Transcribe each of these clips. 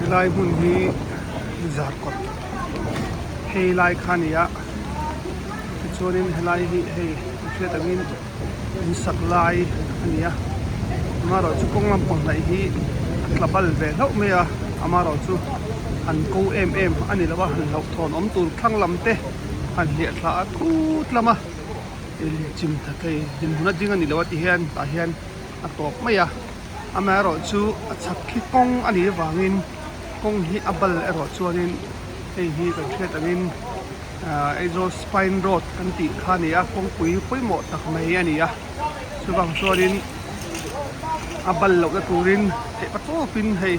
Helai hmun hi Zarkawt phei lai kha a ni a tichuanin helai hi hei a hriat angin in sak lai a ni a amaherawhchu kawng lampang hnaih hi a tla bal ve hlauh mai a amaherawhchu han ko em em a ni lo a han hlauhthawn awm tur thlang lam te han hliah thla a tut lam a chim tha thei dinhmun a ding a ni lo a ti hian tah hian a tawp mai a. Amaherawhchu a chhak khi kawng a nih avangin kawng hi a bal erawh chuanin hei hi kan hriat angin ahh Aizawl Spine Road kan tih kha a ni a kawngpui pawimawh tak mai a ni a chuvang chuanin a bal lohna turin theih pa tawpin hei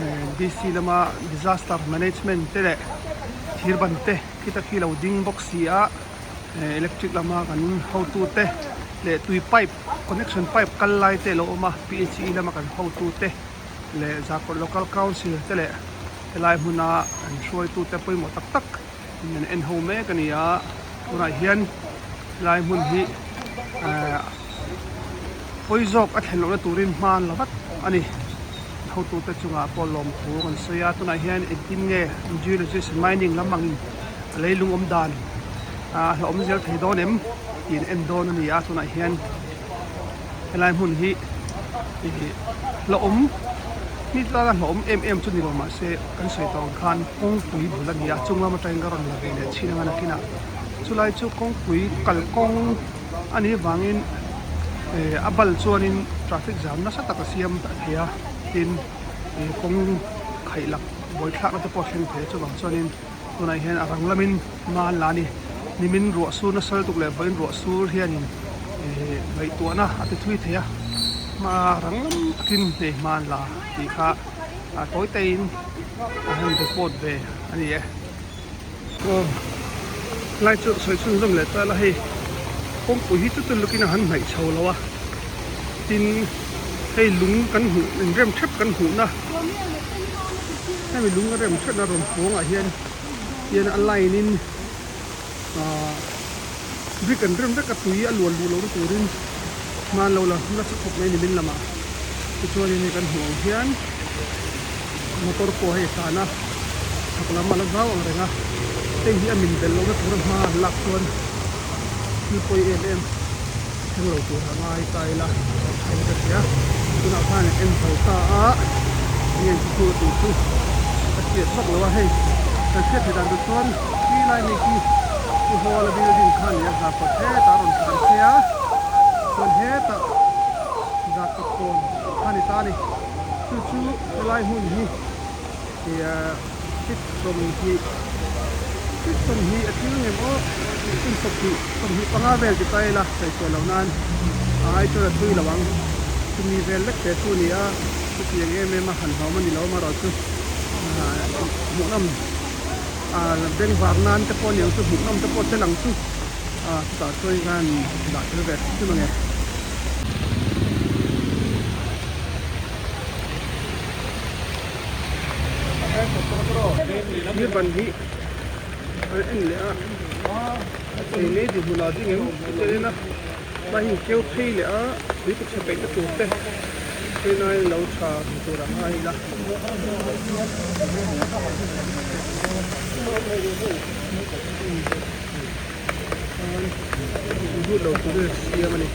ehh D C lama disaster management te leh thir ban te khita khi lo ding bawk si a ehh electric lama kan hotute leh tui pipe. Connection pipe kal lai te alo awm a phe lama kan hotu te leh Zarkawt local council te leh helai hmuna an hruaitu te pawimawh tak tak in an en ho mek a ni a tunah hian helai hmun hi ehh pawi zawk a thlen lohna turin hma an la vat a ni hotu te chungah pawh lawmthu kan sawi a tunah hian engtin nge geologist mining lam angin a leilung awm dan a hlauhawm zel thei dawn em tih an en dawn a ni a tunah hian helai hmun hi ih hlauhawm mi tana hlauhawm em em chu ni lo mahse kan sawi tawh ang khan kawngpui bul a ni a chung lam atangin ka rawn la ve leh chhin anga nakinah chulai chu kawngpui kalkawng a nih avangin eh a bal chuanin traffic jam nasa tak a siam thei a tin ih kawng khaihlak buaithlakna te pawh a thleng thei a chuvang chuanin. Tunah hian a rang lamin hma an la a ni. Nimin ruah sur nasa lutuk leh vawiin ruah sur hianin eh ngaihtuahna a ti thui thei a, hma rang lam takin hei hma an la tih kha a tawi taiin a han report ve a ni e. Aw lai chu sawi chhunzawm leh ta la hei kawngpui hi chu lukin a han hnaih chho lo a, tin hei lung kan hmuh inrem thep kan hmuhna. Hemi lung a rem thatna rawn pawngah hian hian a line in ahh brick an rem vek a tui a luan duh lohna turin hman lo la nasa khawp mai a ni min lamah tichuanin hei kan hmuh ang hian motor pawh hei a tlan a chhak lam a la zau ang reng a hei hi a min belh lohna tura hma an lak chuan thil pawi em em. Thleng lo tur a ngai ta ila thain ka hria tunah khan an en zo ta a enge an thil tih chu ka hriat vak lo a hei kan hriat theih dan tur chuan khi lai hei khi pu hawla building kha a ni a zarkawt hetah a rawn tlan phei a chuan hetah zarkawt kawn kha a ni ta a ni chu chu helai hmun hi ih feet 20 feet 20 a tling ang em aw feet 20 25 vel ti ta ila sawi sual loh nan a ai chuan a thui lo ang chumi vel lek te chu a ni a chutiang em em a han hlawm a ni lo amaherawhchu hmuhnawm ah bengvar nan te pawh a ni ang chu hmuhnawm te pawh tel ang chu ah chutah chuan khan dah tel ve hrim ang e. Ni ban hi an en leh a ei mai duh hmunah ding em chuti a en a tlai hi keu phei leh a tui ka chhe peih na tur te phei nai lo tha hmu tur ang a ila. Lut lo tur a siam a ni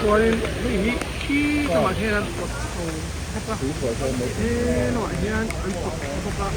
chuanin hei hi khi lamah hian an pawt chho bawk a he lamah hian an pawt thla bawk a.